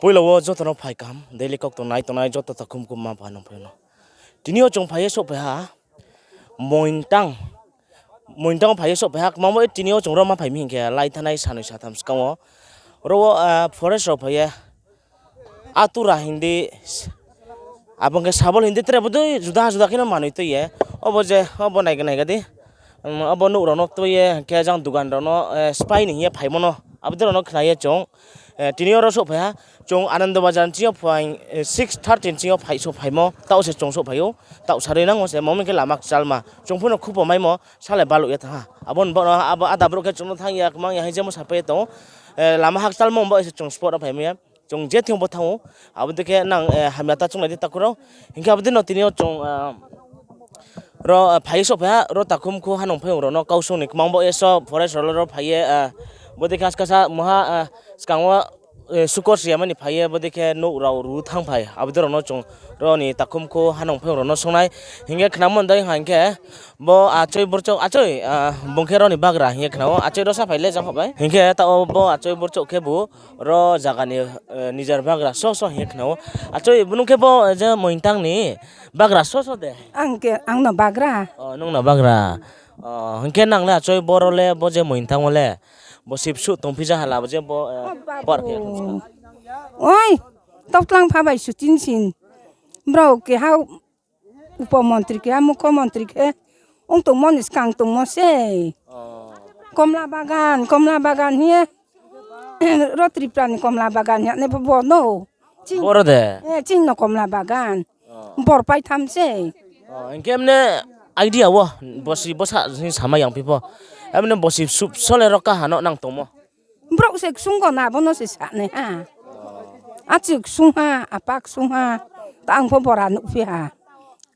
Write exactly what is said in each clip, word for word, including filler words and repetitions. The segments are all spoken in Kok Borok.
Puila o joto no phai kaham, daily kok tongnai tongnai joto takhum kum ma pha nung phai no. Tini o chwng phai sok phai ha, Mointang, Mointang phai sok phai ha, kwmamo tini o chwng ro ma phai mi hinkhe lai thanai sanwi satham swkango. Oro o, ah, forest rok phai ya, atura hindi, abo hinkhe sabol hindi tere bo twi juda juda kheno manwi twi ye. Obo je, obo naiga naiga di. Um, abo nuk rok no twi ye, hinkhe jang dugan rok no, eh, spy ni hiye phai mano. Abo de rok no khna ye chwng. Eh, tini oro sok phai ha, chwng Anando Bazar ni six thirty ni sio phai, so phaimo, tao se chwng sok phaio, tao sarwi nango se, mamo khe lama kwchalma, chwng phano khupo maimo, salai balok ya tha ha. Abo ni bo, abo ada borok khe chwngno thang ya, kwmang ya, hai jemo sapai tongo. Eh, lama hakchalma bo se chwng spot o phaimaya, chwng je thwng bo thango, abo de khe nang, eh, hamya ta chwng lai di takhurok, hinkhe abo de no tini o chwng, ah, Ro, ah, phai sok phai ha, ro takhum khu hanung phai rok no kausung ni kwmang bo eso forest rok ro phai ye, ah, bo de khe askasa moha, ah, swkango, eh, sukor siyamani phai ye, bo de khe nuk rok ru thang phai, abo de rok no chwng ro ni takhum khu hanung phai rok no songnai. Hinkhe khna mon dai hinkhe bo achoi borchok achoi, ah, bung khe ro ni bagra hinkhe khna o achoi ro sa phai le jang phai. Hinkhe ta o bo achoi borchok khe bo ro jaga ni, eh, nijar bagra so so hinkhe khna o. Achoi bo nung khe bo, eh, je Mointang ni bagra so so de. Ang ke, ang no bagra. Oh, nung no bagra. Oh, hingke nang le achoi boro le bo je Mointang o le. Bo sip su tong phi ja hala bo je bo, eh, Oh, babu. Bar khe. Oi, toklang pha bai su tin sin. Bro ke ha upo montri ke ha mukho montri ke. Ong tong mon skang tong mo se. Oh. Komla bagan, komla bagan hiye. Ro Tripura ni komla bagan hiye ne bo no. Ching. Boro de. Eh, ching no komla bagan. Oh. Bor pai tham se. Oh, hingke emne idea wo, bosi bosa ni sama yang pipo. Emne bosi sup sole ro kaha no nang tongmo. Borok se ksung go na bono se sa ne ha. Achi ksung ha, apa ksung ha. Ta ang pho bora nuk phi ha.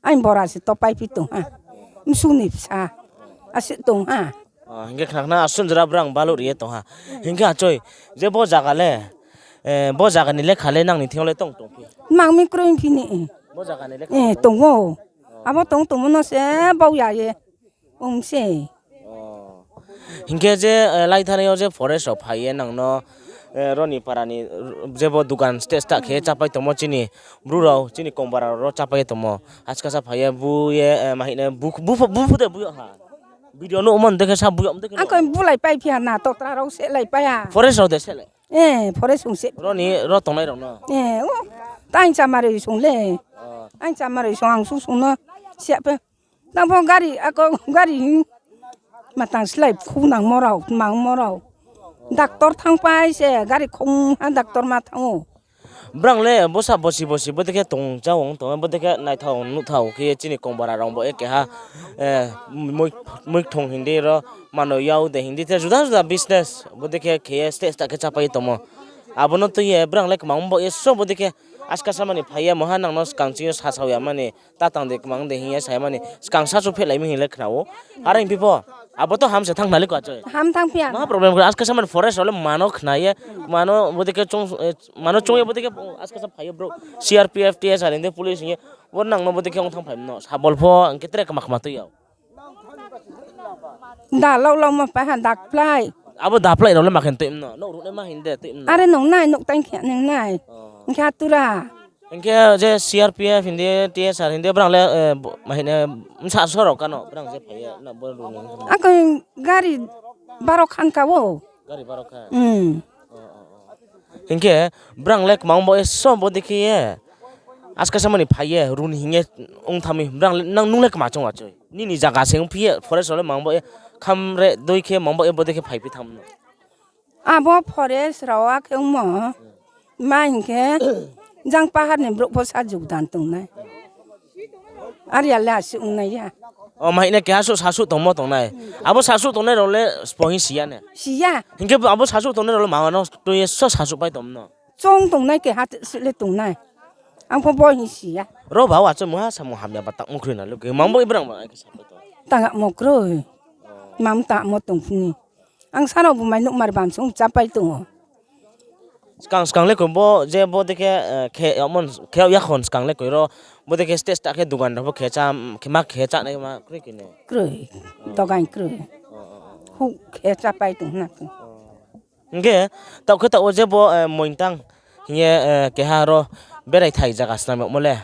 Ang bora se to pai phi tong ha. Msu ni psa. Asi tong ha. Ah, hingke khna khna asun jora borang balu riye tongha. Hingke achoi, je bo jaga le, eh, bo jaga ni lekha le nang ni thing le tong tong phi. Mang mi kroi phi ni. Bo jaga ni lekha. Eh, tongo. Abo tong tong no se bau ya ye. Ong se. Oh. Hingke je, eh, lai thani o je forest rok phai ye nang no, eh, roni para ni, r-, je bo dukan stage ta khe chapai tongmo chini bru rok, chini kong bara rok chapai tongmo. Askasa phai ye bu ye, eh, ma hine bu, bu, bu, bu de bu ha. Video no omo dekhe sa buyok dekhe. Ang koi bulai pai phiya na totra rok se lai paya. Forest rok de se le. Eh, forest sung se. Roni ro tongnai rok no. Eh, o. Tang chamari sung le. Oh. Ang chamari sung ang sung sung no se pe. Tang pho gari ako gari hin. Matang slai khu nang morok, mang morok. Doctor thang pai se gari khong ha doctor ma thango. Brang le bosa bosi bosi bo dekhe tong cha wng tong bo dekhe naithao nuthao khe chini kong bara rong bo eke ha, eh, mui mui thong hindi ro mano yao de hindi te juda juda business bo dekhe khe stage ta khe chapai tomo. Abono twi ye brang le kwmang bo eso bo dekhe aska samani phai ya moha nang no skang chini sa sao ya mani. Ta tang de kwmang de hinya sai mani skang sa su phelai mi hinle khna o. Are himpi pho abo to ham se thang nali ko achoi. Ham thang phiya. Ma problem ko aska samani forest ole mano khna ye mano bo dekhe chung, eh, mano chung ye bo dekhe aska sa phai bro. C R P F, T S R hindi police hinge bo nang no bo dekhe ong thang phai no. Sabol pho ang ketre kama kama to yao. Da lok lok ma pa ha dak plai. Abo da plai role ma khen to imno. No ru ne ma hinde to imno. Are nong nai nok tang khe neng nai. Oh. Kha tura. Hingke je C R P F hindi, T S R hindi, brang le, eh, bo-, ma hine, msa sorok kano, brang je phaiye, na bo runi. Ako gari baro khan ka wo. Gari baro khan? Hmm. Oh, oh, oh. Hingke brang le kwmang bo eso bo dekhe ye. Aska samani phaiye, runi hinge ong thami, brang le, nang nung le kwma chong achoi. Nini jaga se wng phiye, forest role mang bo ye, kham re doi khe mang bo ye, bo dekhe phai phi tham no. Abo forest rok akhe wngmo ma hinkhe jang pahar ni borok bo sa jogdan tongnai. Ar ya le aswk wngnai ya. O ma hine keha su sasu tongmo tongnai. Abo sasu tongnai rok le spohi siya ne. Siya. Hinkhe abo sasu tongnai rok le mama no twi so sasu pai tongno. Chong tongnai keha sile tongnai. Ang pho bo hin siya. Ro ba wa chamo ha samo hamya ba tak mukhri na luke. Mambo ibrang ba ai ke sapai to. Tanga mukhri. Mam ta mo tong phini. Ang sano bo mai nuk mar bam sung chapai tongo. Skang skang le koi bo je bo dekhe, eh, khe amon khe yakhon skang le koi ro bo dekhe stage ta khe dugan rok bo khe cha khe ma khe cha nai ma kroi kine. Kroi. Dogan kroi. Huk khe chapai tong na. Hingke tao khe tao je bo, eh, mointang Hiye, eh, keha aro berai thai jaga snam yokmo le.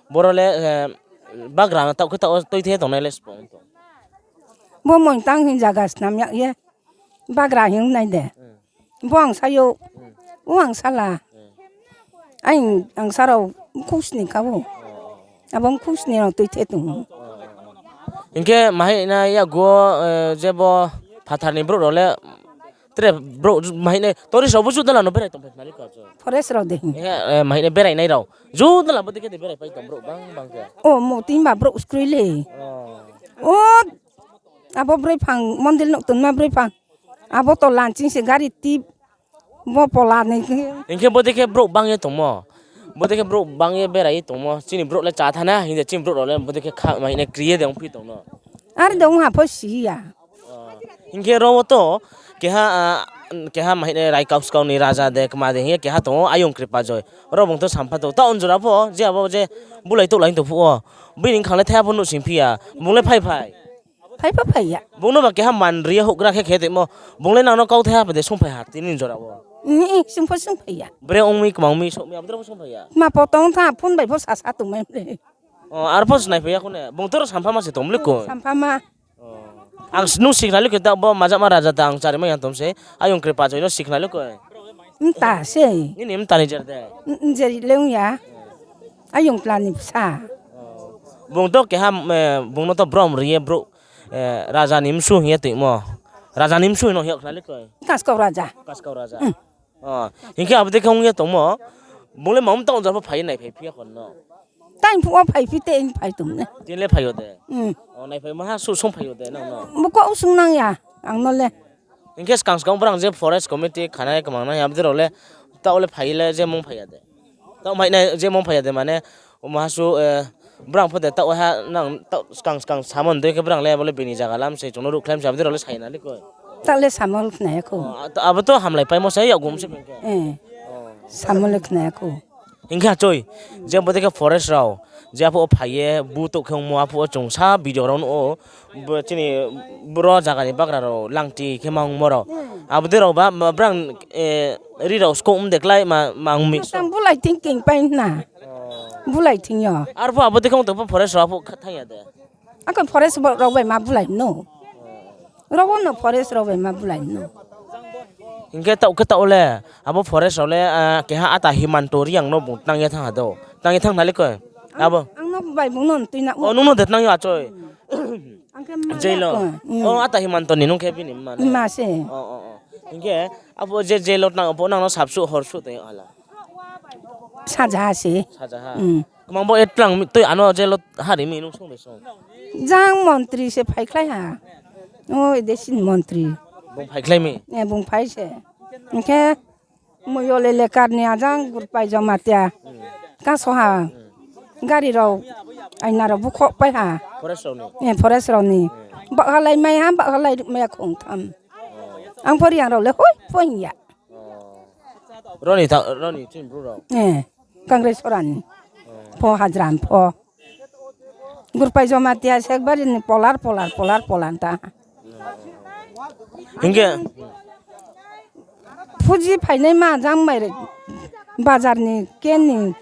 Boro le, eh, bagra tao khe tao twi the tongnai le spo. Bo moitang hin jaga snam yak ye. Bagra hin nai de. Hmm. Bo ang sayo. Hmm. O ang sala. Hmm. Aing ang sarao khusni kabo. Oh, oh, oh. Abo khusni rok twi the tongo. Hinkhe mahai na yago, eh, jebo phatharni borok rok le tre borok mahai na tourist rok bo juda lano berai tong phai nai ko. Forest rok de hin. Eh, eh, mahai na berai nai rok juda labo de khe berai pai tong borok bang bang khe. O mo tin ba borok skroi le. Oh. O abo broi phang mondil nok ton ma broi phang. Abo to lansing se gari tip. Bo pola ni. Hinkhe bo dekhe borok bangye tongmo. Bo dekhe borok bangye beraiye tongmo. Chini borok le cha thana, hinkhe chini borok rok le bo dekhe kha, ma hine kriye de ongphi tongno. Ar de ongha pho siya. Hinkhe robo to keha, ah, keha ma hine rai kau skau ni raja de kma de hinkhe keha tongo Ayong Kripa Joy. Oro bung to sampha to. Ta onjora pho je abo je bulai to lai to phuo. Bini khang le thaya pho nuh sing phiya. Bung le phai phai. Phai pha phai ya. Bungno ba keha man riya hukgra khe khe tongmo. Bung le nangno kau thai ha pede sung phai ha tini jora o. Ni sung pha sung phai ya. Bre ong mi kwmang mi sok mi abdra sung phai ya. Ma potong tha phone bai pho sa sa tong mai bre. O ar pho snai phai ya khone. Bung toro sampha ma se tong le ko. Sampha ma. O. Ang s-, nung sikna le ko ta bo majak ma raja ta ang chari ma yang tom se. Ayong Kripa Joy no sikna le ko. Mta se. Nini mta ni jer de. N-, n-, jer le ong ya. Ayong plan ni bwsa. Bung to keha, eh, bung no to brom riye bro, eh, raja ni msu hiye tongmo. Raja ni msu no hiyo khna le koi. Kaskau raja. Kaskau raja. Hmm. Oh, hinkhe abo de khe ong ye tongmo. Bung le mam ta onjak pho phai nai phai phiya kon no. Tang phuo phai phi te ing phai tong ne. Tin le phai yo de. Hmm. Oh, nai phai ma ha su sung phai yo de nang no. Bo ko sung nang ya. Ang no le. Hinkhe swkang swkang borok je forest committee khanai kwmang nai abdero le ta ole phai le je mung phai ya de. Ta mai nai je mung phai ya de mane omo hasu, eh, borok pho de ta ha nang ta swkang swkang samon de khe borok le bole bini jaga lam se chwngno ruk khlai se abdero le sai na le koi. Ta le samol khna ya kho. Oh, abo to hamlai pai mo sai ya gum se. Eh. Oh. Samol khna ya kho. Hinkhe achoi, je bo dekhe forest rao, je aphuo phaiye, bu tok khe wngmo aphuo chwng sa video rao nuko, bo chini boro jaga ni bagra rao langti khe ma wngmo rao. Hmm. Abo de rao ba, ma brang, eh, ri rao sko wng de klai ma, ma wng mi. Tang bulai thing king pai na. Oh. Bulai thing yo. Arphuo abo dekhe wng tong pho forest rao aphuo kha thang ya de. Ako forest bo rok bai ma bulai no. Robo no forest rok bai ma bulai no. Hinkhe tau khe tau le abo forest rok le, ah, keha ata Himanto Riang no bung tang ya thang ha do. Tang ya thang thali koi. Abo. Ang no bai bung no twi na. Oh, nung no de tang ya achoi. Ang khe ma jail o. Hmm. Oh, ata Himanto ni nung khe bini ma. Ma se. Oh, oh, oh. Hinkhe abo je jail o tang bo nang no sapsu horsu tei hala. Saja ha se. Saja ha. Hmm. Kwmang bo etlang mi-, twi ano jail o hari mi nung song de song. Jang montri se phai khlai ha. O desin montri. Bung phai khlai mi? Eh, bung phai se. Hinkhe muyo le lekar ni ajang gurpai joma tia. Kaso ha. Gari rok aina rok bukhok pai ha. Forest rok ni? Eh, forest rok ni. Bak halai mai ha, bak halai ruk mai ha khong tham. Ang pori ang rok le hoi poi ya. Oh. Roni ta, roni chini bru rok. Eh, Congress orani. Oh. Pho hajram pho. Gurpai joma tia sekbari ni polar, polar, polar, polar ta. Hinkhe. Fuji phainai ma jang mai re. Bazar ni, ken ni,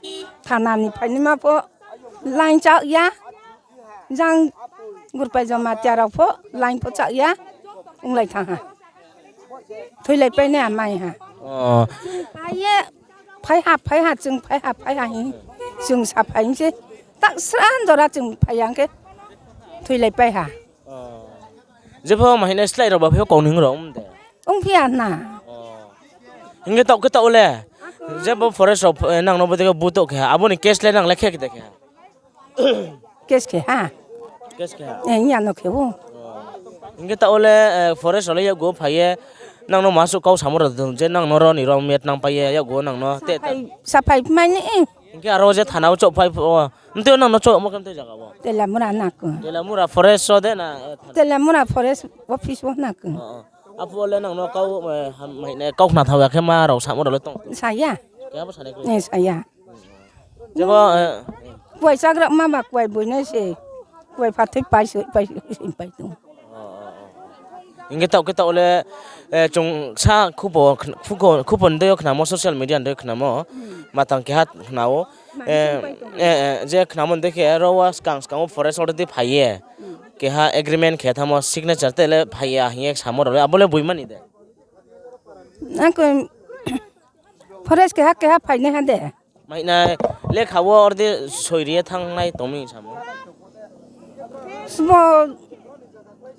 thana ni phainai ma pho. Line chak ya. Jang gurpai joma tiarok pho line pho chak ya, wng lai thang ha. Thwi lai pai nai mai ha. Oh. Phai ye, phai ha, phai ha, chwng phai ha, phai ha hin. Chwng sa phai se. Tak sran jora chwng phai yang khe thwi lai pai ha. Oh. Jepho ma hine slai rok ba phe kong ning rok um de. Wng phiya na. Oh. Hinkhe tok khe tok le. Jebo forest rok, eh, nang no bo de bu tok khe. Aboni case le nang le khe khe de khe. Case khe ha? Case khe ha? Eh, ya no khe bo. Hinkhe ta ole, eh, forest ole yago phaiye, nang no masu kau samo rok je nang no roni rom met nang paiye yago nang no te. Saphai, saphai mani, eh. Hinkhe aro je thana o chok phai o, mteo nang no chok mo khe mteo jaga bo. Telamura nak. Telamura forest so de na, eh, thana? Telamura forest office o nak. Oh, oh. Apo ole nang no kau, eh, ham, mai ne kau khna thau ya khe ma rok samo rok le tong. Saya. Khe abo sanai khe. Eh, saya. Jebo, eh, kuai chakra ma ba kuai buinai se. Kuai phathai pai se, pai se, pai se, pai se. Hingke taoh khe taoh le, eh, chwng sa khupo khn-, khupo, khupo ni deo khnamo, social media ni deo khnamo, matang keha khnao, eh, eh, eh, je khnamo ni deo khe aro o swkang swkang o forest already phaiye, keha agreement khe thamo signature tele phaiya hinye samo rwle abo le buimani de. Ako forest keha keha phainai ha de. Maina lekha o orde soiriye thangnai tongmi samo. Sbo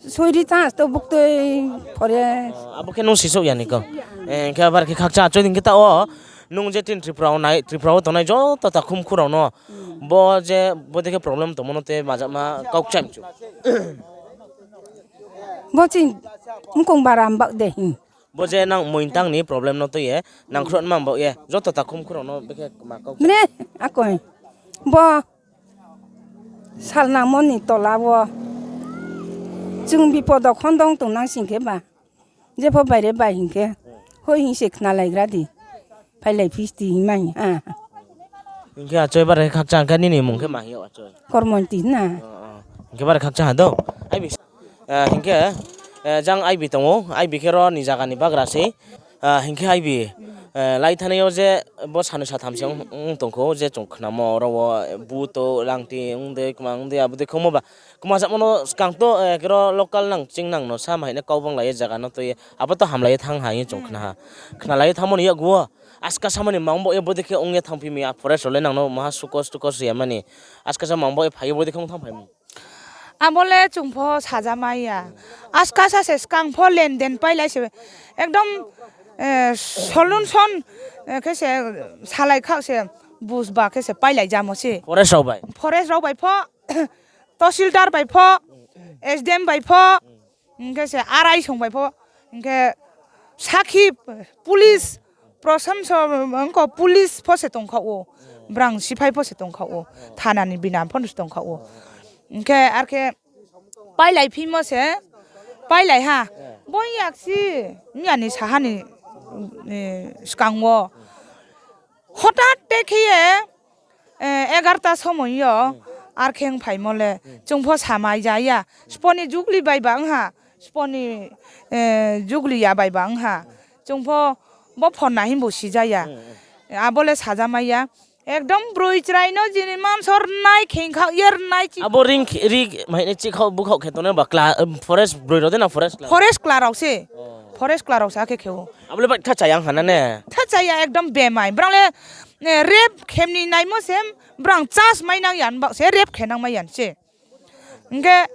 soiri ta to buktui forest. Oh, abo khe nung sisok yani ko. Eh, khe abar khe khakcha achoi ding khe ta o nung je tin Tripura o nai, Tripura o tongnai joto ta khum khurao no. Bo je bo de khe problem tongmo no te majak ma kok cham chu. Bo ching mukung bara mbak de hin. Bo je nang muintang ni problem no twi ye, nang khro ma bo ye, joto ta khum khro no bekhe ma kok. Mne, akoi. Bo sal nangmo ni tola o. Chwng bipodo khondong tong nang sing khe ba. Jepho baire bai hinkhe. Hoi hin se khna lai gra di. Phai lai phis di himai. Ah. Hinkhe achoi bare khakchang khe nini mung khe ma hiyo achoi. Kormonti na. Oh, oh. Hinkhe bare khakchang ha do. Ai bi. Ah, hinkhe, eh, jang I B tongo, I B khe ro ni jaga ni bagra se. Ah, hinkhe I B, eh, lai thani o je bo sanu satham se wng, wng tongkho, je chwng khnamo oro o buto langti wng de kwma wng de abo de khomo ba. Kwma sa mano swkang to, eh, khe ro local nang ching nang no sa ma haino kau bang lai jaga no twi abo to ham lai thang ha chwng khna ha. Khna lai thang mani yago aska sa mani mang bo e bo de khe wng ya thang phi mi a forest role nang no maha sukos tukos ya mani aska sa mang bo e phai bo de khe wng thang phai mi. Abole chwngpho sajamaya. Aska sase swkangpho lenden pailai se. Ekdom, eh, solution, eh, khe se salai khak se bujba khe se pailai jamo se. Forest rok bai. Forest rok bai pho, Tahsildar bai pho, S D M bai pho, hingkhe se R I song bai pho, hingkhe sakhi, police, Prashansa wngkha police pho se tongkha o, brang siphai pho se tongkha o, thana ni bina pho se tongkha o. Hingkhe arkhe pailai phimo se, pailai ha, bo yak si miyani sahani, eh, swkango. Hothat te khiye, eh, egarta somoio arkhe wng phaimo le, chwngpho samai jaya, sponi jugli bai ba wngha, sponi, eh, jugli ya bai ba wngha, chwngpho bo phonna hinbo sijaya. Abole sajamaya. Ekdom brwi chwraino jini mansor nai khengkha yer nai chi. Abo ring khe-, ri maine chikhao bukhao khe tonne ba kla-, forest brwi rode na forest kla? Forest kla rok se. Oh. Forest kla rok se akhe kheo. Abole bai tha chayang hana ne? Tha chaya ekdom bemai. Brang le, eh, rep khemni naimo sem brang chas mai nang yan bak se rep khe nang mai yan se. Hingke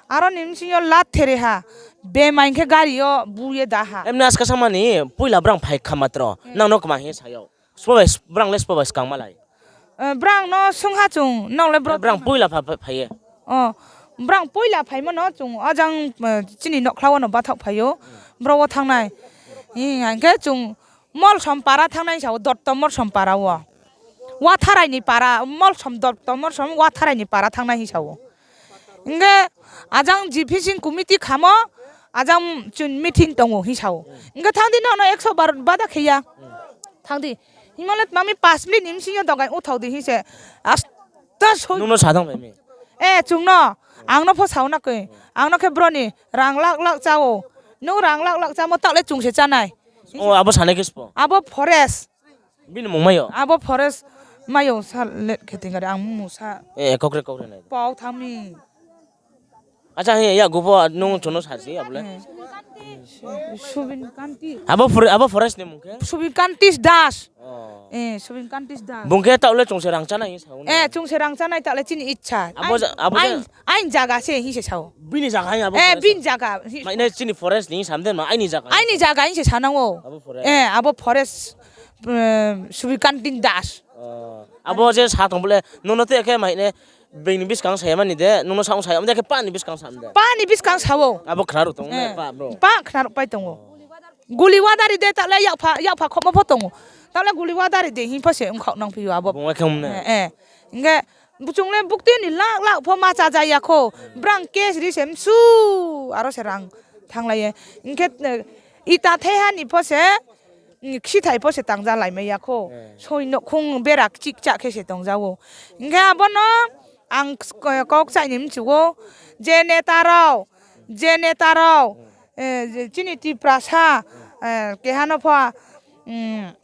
aro ni bisingo lat thereha, bemai hingke gari o buye daha. Emni aska samani puila brang phai kha matro, nang no kma hingke sayo. Spo bai, brang le spo bai skang malai. Eh, brang no sungha chung, nong le bro. Brang puila pha, pha, phaiye. Oh, brang puila phaimo no chung, ajang, eh, chini nokhlawo no bathok phaio, bro o thangnai. Hingke chung Molsom para thangnai sao, Dotto Molsom para o. Watharai ni para, Molsom Dotto Molsom Watharai ni para thangnai sao. Hingke ajang G P C committee khamo, ajang chun meeting tongo hi sao. Hingke thangdi nono ekso bar bada kheya. Thangdi. Himale mami pas minute ni bisingo dogai uthok di hi se. Asta soi. Nungno sadang bai mi. Eh, chungno. Angno pho sao na koi. Angno khe broni rang lak lak chao. Nung rang lak lak chamo takle chungse chanai. Oh, abo sanai khe spo. Abo forest. Bini mung mayo? Abo forest mayo sa let khe tingari ang mung sa. Eh, kokre kokre nai. Pau thangmi. Acha he ya gubo nung chuno sasi abole. Eh. Subin Kanti. Abo for-, abo forest ni mung khe? Subin Kanti Das. Oh. Eh, Subin Kanti Das. Bung khe taule chungse rang chanai sao. Eh, chungse rang chanai taule chini ichha. Abo ja-, abo ja- Ain, ain jaga se hi se sao. Bini jaga hai abo. Eh, forest. Bini jaga. Maine chini forest ni samden ma aini jaga. Aini jaga hi se sanango. Abo forest. Eh, abo forest, eh, Subin Kanti Das. Oh. Abo je sa tong bole nono te khe maine bini biskang saya mani de, nono sa saya mani de khe pa ni biskang sa de. Pa ni biskang sao. Abo khna ru tong ne pa bro. Pa khna ru pai tongo. Guli wadari de tale yakpha, yakpha khokma pho tongo. Tale guli wadari de hi pho se wngkhok nang phio abo. Bung khe umne. Eh, eh. Inge buchung le bukti ni lak lak pho ma cha jaya kho. Brang case ri se msu aro se rang thang lai ye. Inge, eh, ita thai ha ni pho se, mm, khi thai pho se tang ja lai maya kho. Eh. Soi nok khung berak chik cha khe se tong jao. Inge abono ang kok chai ni mchu o. Je neta rao, je neta rao. eh, je chini Tiprasa, eh, kehano pha, mm,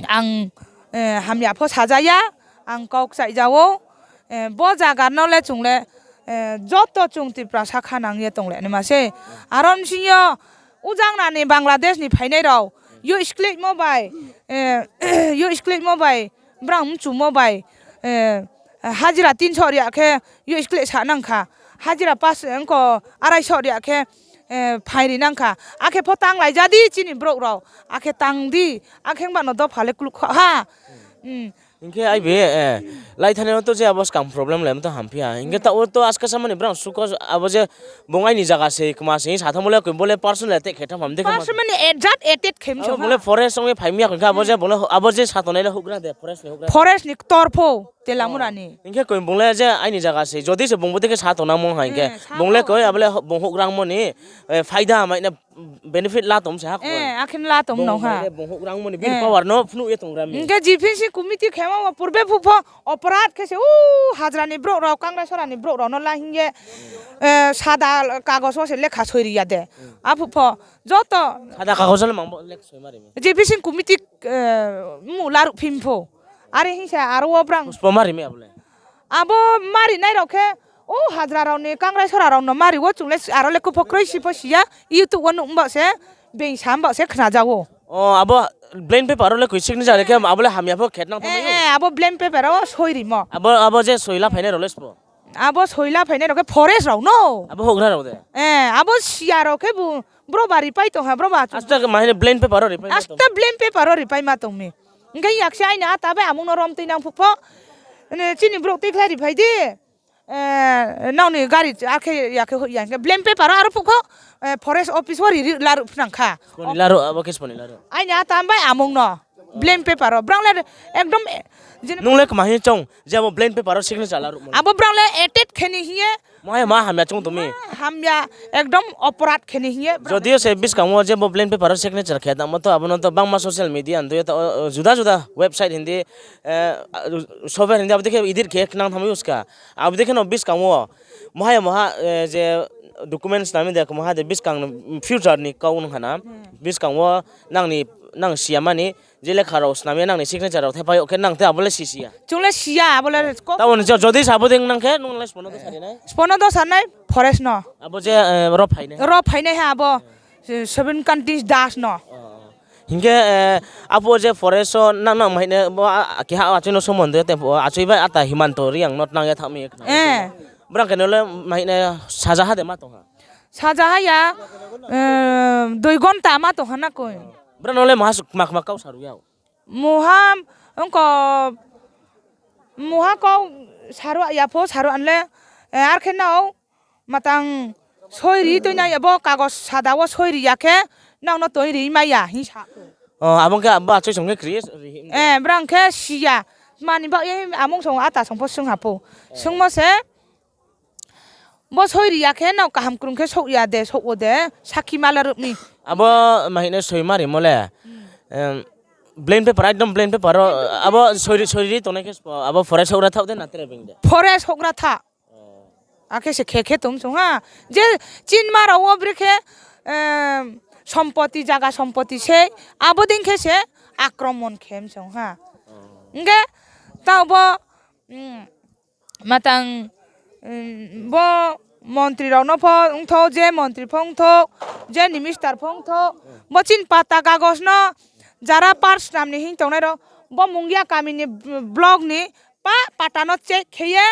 ang, eh, hamya pho sajaya, ang kok chaijao, eh, bo jaga no le chwng le, eh, joto chwng Tiprasa kha nang ye tong le nima se. Aro bsing yo ujang nani Bangladesh ni phainai rok, yo sklik mo bai, eh, yo sklik mo bai, brang mchumo bai, eh, hajira tinso riya khe yo sklik sa nang kha, hajira pas, wngko arai so riya khe, eh, phairi nang kha, akhe pho tang lai jadi chini borok rok, akhe tang di, akhe wngba no dopha le kuluk kha ha. Hmm. Hinkhe ai be, eh, lai thani to je abo skang problem lai to hampia. Hinkhe ta o to aska samani brang suko abo je bong aini jaga se kma se sa thamo le koi bole personal attack khe tham ham de khe ma. Personal attack, attack khe Oh, misa bole ha. Forest ong phai miya kha abo je bole abo je sa tonai le hugra de forest ni hugra. Forest ni ktor pho. Telamurani. Hinkhe koi bung le je aini jaga se, jodi se bung bo tei khe sa tongna mung hai hinkhe. Hmm, sa bung le tong. Koi abo le bung hukrang moni, eh, phaida hamai na benefit la tong se ha koi. Eh, akhin la tong nong ha. Bung le bung hukrang moni bini Eh. Power no phunu ye tong rami. Hinkhe G P C committee khema o purbe phupho oporad khe se u hajra ni borok rok, Kangra sora ni borok rok no la hinkhe, eh, sada kagos o se lekha soi ri ya de. Hmm. A phupho joto Sada kagos o le mang bo lek soi ma rimi. G P C committee, eh, mu laruk phim pho. Are hingsa aro o brang. Puspo mari me abole. Abo mari nai rok khe, o hajra rok ni kangrai sora rok no mari o chwng le aro le kupho kroi si pho siya, YouTube o nuk mbak se, beng sam bak se khna jago. O abo blank paper o le koi signature khe abo le hamya pho khet nang tongmani. Eh, eh, abo blank paper o soi rimo. Abo, abo je soi la phainai rok le spo. Abo soi la phainai rok khe forest rok no. Abo hogra rok de. Eh, abo siya rok khe bu, bro ba ripai tong ha, bro ba. Asta ma hine blank paper o ripai ma tong. Asta blank paper o ripai ma tong mi. Hingke yakse aini a ta bai amung no rom twi nang phukpho. Chini borok twi khlai ri phai di. Eh, nokni gari akhe yakhe hoi ya. Hingke blank paper o aro phukpho, eh, forest office o ri, ri, laru phnang kha. Soni laru, abo khe soni laru. Aini a ta bai amung no. Blank paper o. Brang le ekdom, eh, jene Nung le kma hin chong, je abo blank paper o signature laru mo. Abo brang le attack kheni hiye. Mo hai ma hamya chung tumi. Hamya ekdom oporad kheni hiye. Jodio se biskango je bo blank paper o signature khe tamo to abono to bangma social media ando to, o, o, juda juda website hindi, eh, software hindi abo dekhe edit khe nang thamwi uska. Abo dekhe no biskango mo hai mo ha, eh, je documents nami de mo ha de biskang future ni kau nung hana. Hmm. Biskango nangni, nang siyamani je lekha rok swnam ya nangni signature rok thepai o khe nang tei abo le si siya. Chwng le siya abo le ko. Taboni jo-, jodi sabo ding nang khe nung le spono dosa rinai. Spono dosa nai forest no. Abo je, eh, ro phainai. Ro phainai ha abo, eh, seven countries das no. Oh, oh. Hinkhe, eh, abo je forest o nang nang maine bo a, a, keha achoi no somondo te bo achoi bai ata Himanto Riyang no nang ya thang mi. Eh. Brang khe no le maine saja ha de ma tong ha. Saja ha ya, eh, dui gonta ma tong ha na koi. Bwrano le maha suk mak mak kau saru yao. Muha wngko, muha kau saru ya pho saru anle, eh, ar khe nao matang soi ri twi nai abo kagos sada o soi ri ya khe nang no twi ri ma ya hin sa. Oh, abo khe abo achoi song khe kri ri. Eh, brang khe siya mani ba ye amung song ata song pho sung ha pho. Sung mo se. Bo soi riya khe no kaham kwrwng khe sok ya de, sok o de, sakhi mala rwkni. Abo mahino soi ma rimo le. Hmm. Em, blank paper, ekdom blank paper o, abo soi ri, soi ri tongnai khe spo, abo forest hogra thao de na tere beng de? Forest hogra tha. Oh. Akhe se khe khe tong song ha. Je chin ma rao bri khe, em, sompoti, jaga sompoti se, abo ding khe se akromon khe song ha. Oh. Hingke tao bo, mm, Matang, mm, bo montri rok no pho wngthok, je montri pho wngthok, je minister pho wngthok, bo chini pata kagos no jara par swnam ni hing tongnai rok, bo Mungia kami ni b-, block ni pa pata no check khe ye,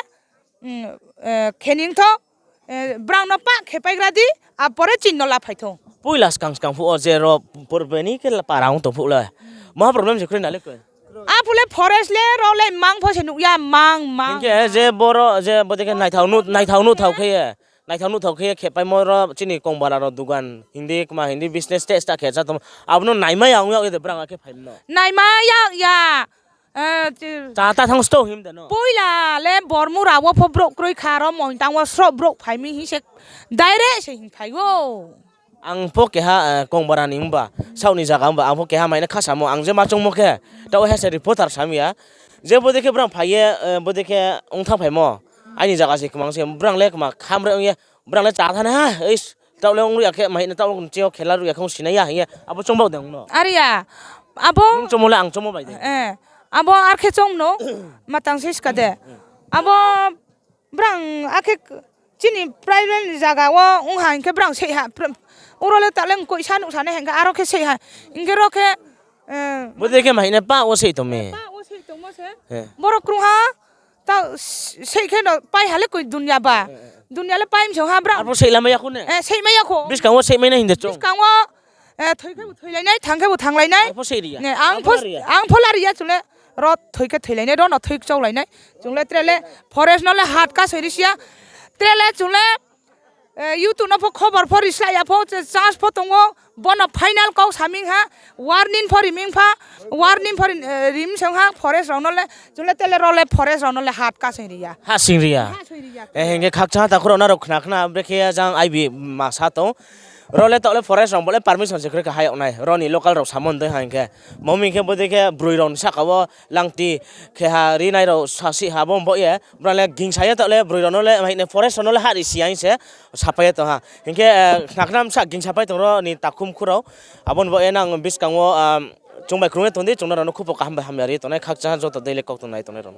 mm, eh, khe ni wngthok, eh, brang no pa khe paigra di, a pore chini no la phaithok. Puila skang skang phuo je ro purbeni khe para wng tong phuo le. Maha problem se khre nale koi. A phule forest le ro le mang pho se nukya, mang, mang. Hinkhe je boro je bodike naithao nu, naithao nu thao khe, naithao nu thao khe khepaimo ro chini kong bara ro dugan hindi kma hindi business te sta khe cha tong. Abono naima ya wng ya de brang khe phaimno. Naima ya ya. Eh, chi- Cha ta thang sto him de no. Poila le Bormura o pho brok kroi kha ro mointang o sro brok phaimi hi se direct se hing phai o. Ang pho keha, eh, kong bara ni wngba, saoni jaga wngba, ang pho keha maina kha samo, ang je ma chongmo khe, ta o hai se reporter sam ya, je bodike brang phai ye, eh, bodike wng thang phaimo, aini jaga se kwmang se, brang le kwma kham re wng ye, brang le cha thani ha, is, Taule wng rwya khe, mahino taule wng cheo khela rwya khe wng sinai ya hiya. Abo chwng bau de wngno. Ariya. Abo. Nwng chomo le ang chomo bai de. Eh. Abo ar khe chwng no. Matang se ska de. Abo brang akhe chini private ni jaga o wng ha hinkhe brang sei ha. Uro le taule wng koi sa nuk sa ne hinkhe aro khe sei ha. Hinkhe ro khe, eh. Bo de khe mahino pa o sei to me. Pa o sei to mo se. Eh. Borok krung ha. Ta se-, sei khe no pai hale koi dunya ba. Eh, eh, eh. Dunya le pai msong ha bra. Arbo sei lamai yakho ne? Eh, sei mai yakho. Biskango sei mai na hinde chong. Biskango, eh, thoi khe bo thoi lainai, thang khe bo thang lainai. Arbo sei riya. Ne, ang Arbo phos-, riya. Ang phola riya chule. Ro thoi khe thoi lainai, ro no thoi chau lainai. Chungle trele forest no le hat ka soi risiya. Trele chungle Eh, YouTube no pho khobor pho rislai ya pho, che chance pho tongo, bono final kok saming ha, warning pho riming pha, warning pho rim, eh, rim song ha, forest rok no le, chule tele ro le forest rok no le hat ka sing riya. Ha sing riya. Ha sing riya. Eh, henge khakcha ta khoro na rok khna khna brekhe ya jang I B ma sa tong. Ro le to le forest rok bo le permission se kre ka hayok nai. Ro ni local rok samon de ha hingke. Momi khe bo de khe broi rok ni saka o langti khe ha ri nai rok sa si ha bo bo ye. Bwrale gingsa ya tole bwrwi rokno le, hai, forest rokno le hari si ya se sapai ya tong ha. Hinkhe, eh, khna khna bwsa gingsa pai tong rw ni takhum khurao. Aboni bo eno ang bwskango, ah, chwng bai kwrwngwi tong di, chwng norokno khupo kaham bai hamya rwi tongnai, khakchang joto daily kok tongnai tongnai rokno.